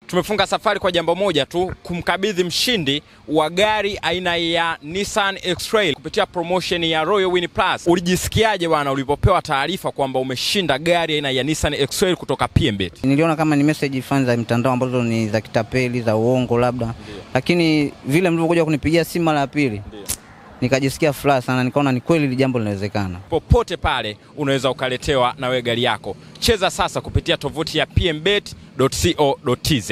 Tumefunga safari kwa jambo moja tu, kumkabidhi mshindi wa gari aina ya Nissan X-Trail kupitia promotion ya Royal Win Plus. Ulijisikiaje bwana ulipopewa taarifa kwamba umeshinda gari aina ya Nissan X-Trail kutoka PMBet? Niliona kama ni message fans za mtandao ambazo ni za kitapeli, za uongo labda. Ndiyo. Lakini vile mlivyokuja kunipigia simu mara ya pili, nikajisikia furaha sana, nikaona ni kweli jambo linawezekana. Popote pale unaweza ukaletewa na wewe gari yako. Cheza sasa kupitia tovuti ya pmbet.co.tz.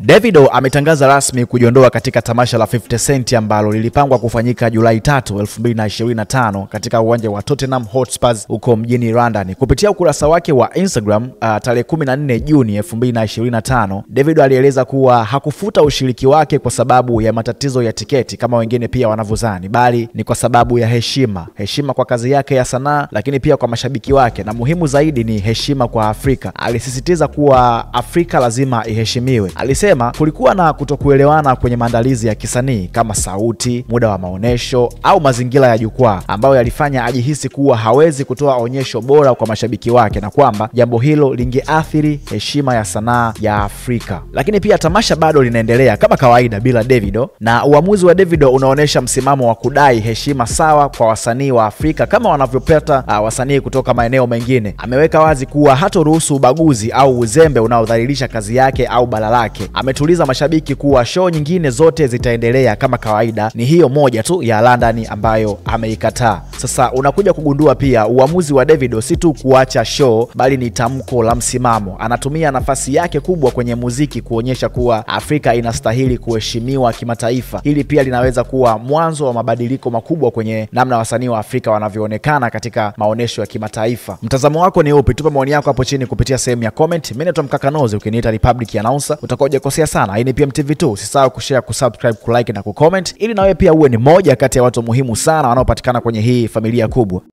Davido ametangaza rasmi kujiondoa katika tamasha la 50 Cent ambalo lilipangwa kufanyika Julai 3, 2025 katika uwanja wa Tottenham Hotspur huko mjini London. Kupitia ukurasa wake wa Instagram tarehe 14 Juni 2025, Davido alieleza kuwa hakufuta ushiriki wake kwa sababu ya matatizo ya tiketi kama wengine pia wanavyozani, bali ni kwa sababu ya heshima. Heshima kwa kazi yake ya sanaa, lakini pia kwa mashabiki wake, na muhimu zaidi ni heshima kwa Afrika. Alisisitiza kuwa Afrika lazima iheshimiwe. Alisema kulikuwa na kutokuelewana kwenye maandalizi ya kisanii kama sauti, muda wa maonesho au mazingira ya jukwaa ambayo yalifanya ajihisi kuwa hawezi kutoa onyesho bora kwa mashabiki wake na kwamba jambo hilo lingeathiri heshima ya sanaa ya Afrika. Lakini pia tamasha bado linaendelea kama kawaida bila Davido, na uamuzi wa Davido unaonesha msimamo wa kudai heshima sawa kwa wasanii wa Afrika kama wanavyopata wasanii kutoka maeneo mengine. Ameweka wazi kuwa hatoruhusu ubaguzi au uzembe unaodhalilisha kazi yake au bara lake. Ametuliza mashabiki kuwa show nyingine zote zitaendelea kama kawaida, ni hiyo moja tu ya London ambayo ameikataa. Sasa unakuja kugundua pia uamuzi wa Davido si tu kuacha show, bali ni tamko la msimamo. Anatumia nafasi yake kubwa kwenye muziki kuonyesha kuwa Afrika inastahili kuheshimiwa kimataifa. Hili pia linaweza kuwa mwanzo wa mabadiliko makubwa kwenye namna wasanii wa Afrika wanavyoonekana katika maonesho ya kimataifa. Mtazamo wako ni upi? Tupe maoni yako hapo chini kupitia sehemu ya comment. Mimi naitwa Mkakanozi, ukiniita Republic Announcer utakuwa hujakosea sana. Hii ni PMTV2. Usisahau kushare, kusubscribe, kulike na kucomment ili na wewe pia uwe ni moja kati ya watu muhimu sana wanaopatikana kwenye hii familia kubwa.